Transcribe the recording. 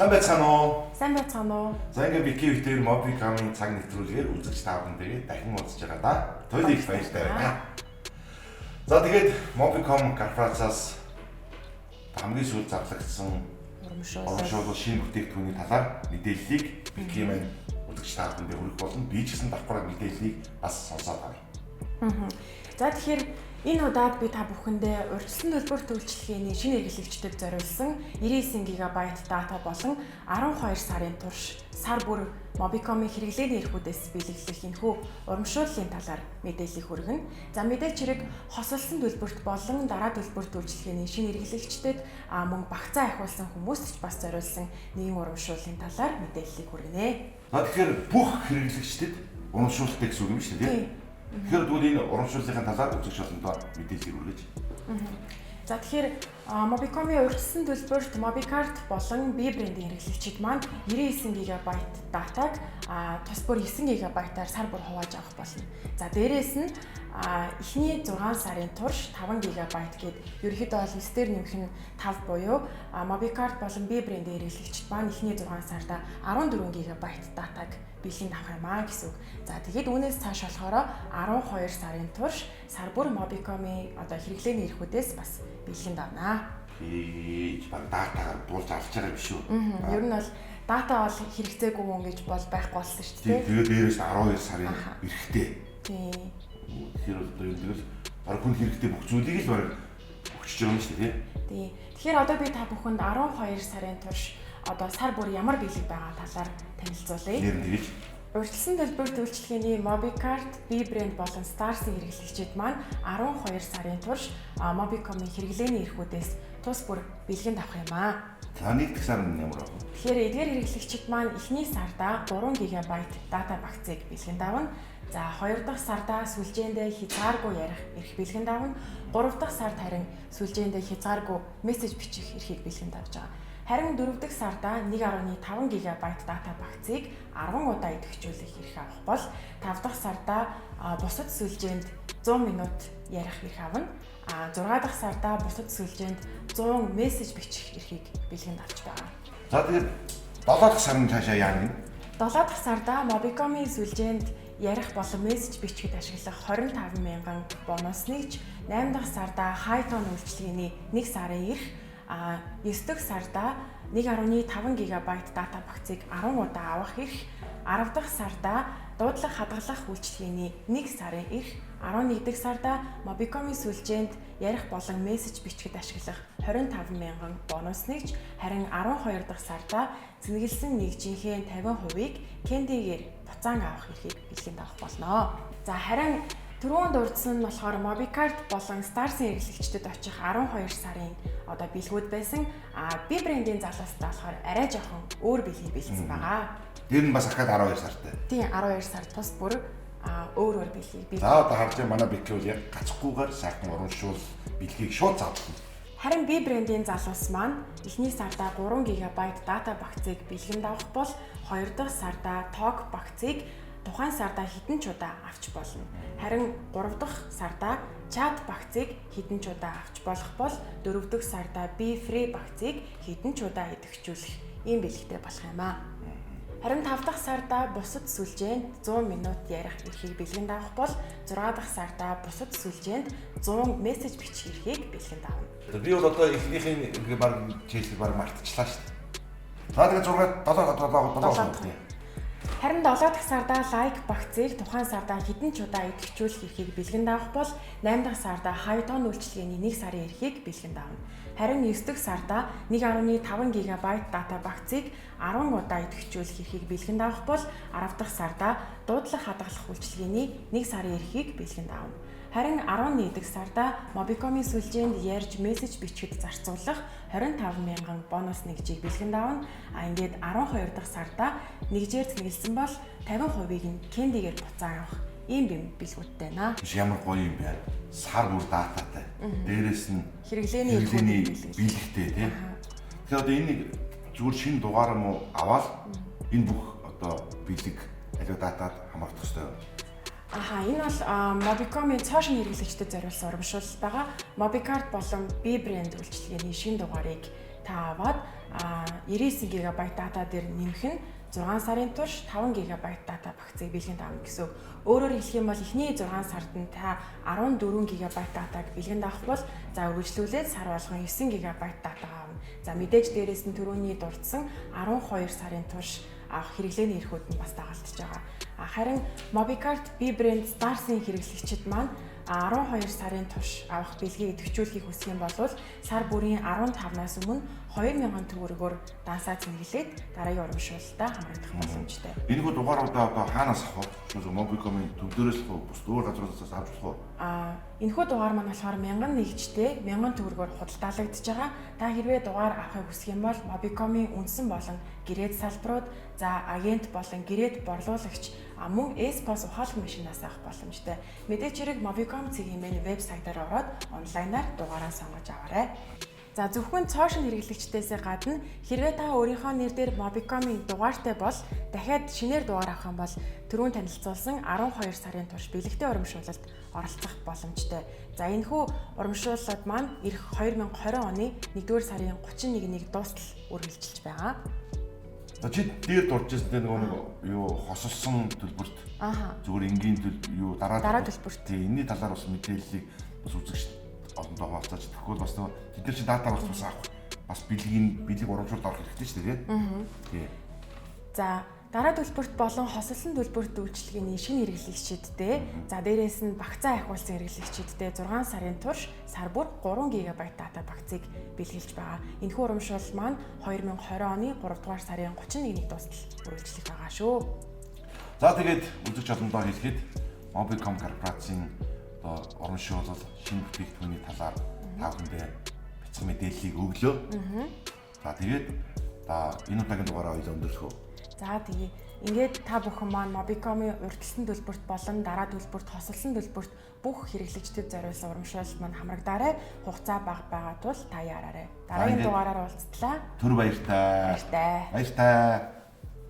Сайн байцгаана уу? Сайн байцгаана уу? За, ингээд Бики битээр Mobicom-ын цаг нэвтрүүлгээр үзэгч та бүхэндээ дахин уулзж байгаа да. Туйл их баяртай байна. За, тэгээд Mobicom корпорациас хамгийн сүүлд зарлагдсан Урамшуулал. Урамшуулал шинэ бүтээгдэхүүний талаар мэдээллийг Бики маань үзэгч та бүхэндээ хүргэх болно. Би ч гэсэн давхар мэдээллийг бас сонсоод авъя. За, тэгэхээр энэ удаад би та бүхэндээ урьдчилан төлбөр үйлчилгээний шинэ хэрэглэгчдэд зориулсан 99 ГБ дата болон 12 сарын турш сар бүр Mobicom-ийн хэрэглээний эрхүүдээс бэлэглэх энэхүү урамшууллын талаар мэдээллийг хүргэнэ. За, мэдээч хэрэг хосолсон төлбөрт болон дараа төлбөрт үйлчилгээний шинэ хэрэглэгчдэд мөн багцаа ахиулсан хүмүүст ч бас зориулсан нэгэн урамшууллын талаар мэдээллийг хүргэнэ. За, тэгэхээр бүх хэрэглэгчдэд урамшуулалтай гэсэн үг юм шүү дээ, тийм? Тэгэхээр тэгвэл энэ урамшууллын талаар үзэгч олондоо мэдээллийг хүргэж. За, тэгэхээр Mobicom-ийн урьдчилсан төлбөрт MobiCard болон B брендийн хэрэглэгчид маань 99 ГБ датаг тус бүр 9 ГБ-аар сар бүр хувааж авах болно. За, дээрээс нь эхний 6 сарын турш 5 ГБ гээд ерөнхийдөө бол 9 дээр нэмэх нь 5 буюу MobiCard болон B брендийн хэрэглэгчид маань эхний 6 сарда 14 ГБ датаг бэлэн авах юм аа гэсэн үг. За, тэгээд үүнээс цааш болохоор 12 сарын турш сар бүр Mobicom-ийн одоо хэрэглээний эрхүүдээс бас бэлэн давнаа. Хийж баг датагаар буулж алж байгаа юм шүү. Ер нь бол дата бол хэрэгцээгүй хүн гэж бол байхгүй болсон шүү дээ. Тэгээд дээрээс 12 сарын эрэхтэй. Тийм. Тэгэхээр одоо юм тэгэл баг хүн хэрэгтэй бүх зүйлийг л баг өгчөж байгаа юм шүү дээ, Тийм. Тэгэхээр одоо би та бүхэнд 12 сарын турш одоо сар бүр ямар бэлэг байгаа талаар танилцуулъя. Нэр нь тэгэж. Урьдчилан төлбөрт үйлчилгээний MobiCard, B брэнд болон Stars-ын хэрэглэгчид маань 12 сарын турш Mobicom-ын хэрэглээний эрхүүдээс тус бүр бэлгэнд авах юм аа. За, нэг дэх сар нь ямар вэ? Тэгэхээр эдгээр хэрэглэгчид маань эхний сарда 3 ГБ дата багцыг бэлгэнд авна. За, хоёр дахь сарда сүлжээндээ хязгааргүй ярих эрх бэлгэнд авна. Гурав дахь сард харин сүлжээндээ хязгааргүй мессеж бичих эрхийг бэлгэнд авч байгаа. Харин дөрөв дэх сарда 1.5 ГБ дата багцыг 10 удаа идэвхжүүлэх эрх авах бол тав дахь сарда бусад сүлжээнд 100 минут ярих эрх авна. А 6 дахь сарда бусад сүлжээнд 100 мессеж бичих эрхийг бэлгэнд авч байгаа. За, тэгээд 7 дахь сар нь цаашаа яана гэнэ? 7 дахь сарда Mobicom-ийн сүлжээнд ярих болон мессеж бичихэд ашиглах 25 мянган бонус нэгж, 8 дахь сарда Hightone үйлчилгээний 1 сарын эрх, 9 дахь сарда 1.5 ГБ дата багцыг 10 удаа авах эрх, 10 дахь сарда дуудлага хадгалах үйлчилгээний 1 сарын эрх, 11 дахь сарда Mobicom-ийн сүлжээнд ярих болон мессеж бичихэд ашиглах 25 мянган бонус нэгж, харин 12 дахь сарда цэнэглэсэн нэгжийнхээ 50%-ийг кэндигээр буцаан авах эрхийг бэлгэнд авах болно. За, харин түрүүнд дурдсан нь болохоор MobiCard болон Stars-ын хэрэглэгчдэд очих 12 сарын одоо бэлгүүд байсан. А B брендийн залуустаа болохоор арай жоохон өөр бэлгийг бэлдсэн байгаа. Тэр нь бас ахаад 12 сартай. Тийм, 12 сар тус бүр өөр өөр бэлгийг бэлдсэн. За, одоо харж байгаа манай Бики бол яг гацхгүйгээр сайхан урамшуул бэлгийг шууд задлана. Харин B брендийн залуус маань эхний сарда 3 ГБ дата багцыг бэлгэнд авах бол хоёр дахь сарда ток багцыг тухайн сарда хэдэн ч удаа авч болно. Харин 3 дахь сарда чат багцыг хэдэн ч удаа авч болох бол 4 дахь сарда B free багцыг хэдэн ч удаа идэвхжүүлэх ийм бэлэгтэй болох юм аа. Харин 5 дахь сарда бусад сүлжээнд 100 минут ярих эрхийг бэлгэнд авах бол 6 дахь сарда бусад сүлжээнд 100 мессеж бичих эрхийг бэлгэнд авна. Би бол одоо эхнийхээ ингээ баг чийлэл баг мартчихлаа шүү дээ. За, тэгээд 6 7 7 7. Харин 7 дахь сарда лайк багцыг тухайн сарда хэдэн ч удаа идэвхжүүлэх эрхийг бэлгэнд авах бол 8 дахь сарда Hightone үйлчилгээний 1 сарын эрхийг бэлгэнд авна. Харин 9 дахь сарда 1.5 ГБ дата багцыг 10 удаа идэвхжүүлэх эрхийг бэлгэнд авах бол 10 дахь сарда дуудлага хадгалах үйлчилгээний 1 сарын эрхийг бэлгэнд авна. Харин 11 дахь сарда Mobicom-ийн сүлжээнд ярьж мессеж бичихэд зарцуулах 25 мянган бонус нэгжийг бэлгэнд авна. А ингээд 12 дахь сарда нэгжээр цэнэглэсэн бол 50%-ийг нь кэндигээр буцаан авах ийм бэм бэлгүүдтэй наа. Биш, ямар гоё юм бэ? Сар бүр дататай. Дээрээс нь хэрэглээний хэрэглээний эрхүүдийг бэлэгтэй, тийм. Тэгэхээр одоо энэ нэг зүгээр шинэ дугаар юм уу аваад энэ бүх одоо бэлэг аливаа датад хамрагдах хэрэгтэй. Аха, энэ бол Mobicom-ийн цоо шинэ хэрэглэгчдэд зориулсан урамшуулал байгаа. MobiCard болон B брэнд үйлчилгээний шинэ дугаарыг та аваад 99 ГБ дата дээр нэмэх нь 6 сарын турш 5 ГБ дата багцыг бэлгэнд авна гэсэн үг. Өөрөөр хэлэх юм бол эхний 6 сард нь та 14 ГБ датаг бэлгэнд авах бол за үргэлжлүүлээд сар болгон 9 ГБ дата авна. За мэдээж дээрээс нь түрүүний дурдсан 12 сарын турш авах хэрэглээний эрхүүд нь бас дагалдаж байгаа. Харин MobiCard B брэнд Stars-ын хэрэглэгчид маань 12 сарын турш авах бэлгийг идэвхжүүлэхийг хүсэх юм бол сар бүрийн 15-наас өмнө 2000 төгрөгөөр дансаа цэнэглээд дараагийн урамшуулалтаа хамрагдах боломжтой. Энэхүү дугааруудаа одоо хаанаас авах вэ? Mobicom-ийн төв дээрээс л бус өөр газруудаас авч болох уу? Энэхүү дугаар маань болохоор 1000 нэгжтэй 1000 төгрөгөөр худалдаалагдаж байгаа. Та хэрвээ дугаар авахыг хүсэх юм бол Mobicom-ийн үндсэн болон гэрээд салбарууд, за агент болон гэрээд борлуулагч, мөн ESPOS ухаалаг машинаас авах боломжтой. Мэдээч хэрэг Mobicom цэг mn вебсайтаар ороод онлайнаар дугаараа сонгож аваарай. За зөвхөн цоо шинэ хэрэглэгчдээсээ гадна хэрвээ та өөрийнхөө нэр дээр Mobicom-ийн дугаартай бол дахиад шинээр дугаар авах юм бол түрүүн танилцуулсан 12 сарын турш бэлэгтэй урамшуулалд оролцох боломжтой. За энэхүү урамшууллууд маань ирэх 2020 оны 1-р сарын 31-ний дуустал үргэлжилж байгаа. За чи дээр дурж ирсэн те нөгөө нэг юу хосолсон төлбөрт. Зүгээр энгийн төл юу дараа төлбөрт. Тий, энэний талаар бас мэдээллийг бас үзэгч олондоо хуваалцаач. Тэгэхгүй бас нөгөө тэд нар чи дата бас авах бас бэлгийн бэлэг урамшуулалт орох хэрэгтэй шүү дээ, тий. За дараа төлбөрт болон хосолсон төлбөрт үйлчилгээний шинэ хэрэглэгчиддээ, за дээрээс нь багцаа ахиулсан хэрэглэгчиддээ 6 сарын турш сар бүр 3 ГБ дата багцыг бэлгэлж байгаа. Энэхүү урамшуулал маань 2020 оны 3 дугаар сарын 31-ний дуустал үргэлжлэх байгаа шүү. За тэгээд үзэгч олондоо хэлэхэд Mobicom корпорацийн одоо урамшуулал шинэ бүтээгдэхүүний талаар та бүхэндээ бяцхан мэдээллийг өглөө. За тэгээд та энэ удаагийн дугаараа ойлоо өндөрлөх үү? За тэгээ. Ингээд та бүхэн маань Mobicom-ийн урьдчилсан төлбөрт болон дараа төлбөрт, хосолсон төлбөрт бүх хэрэглэгчдэд зориулсан урамшуулал маань хамрагдаарай. Хугацаа бага байгаа тул та яараарай. Дараагийн дугаараар уулзтлаа. Түр баяртай. Баяртай. Баяртай.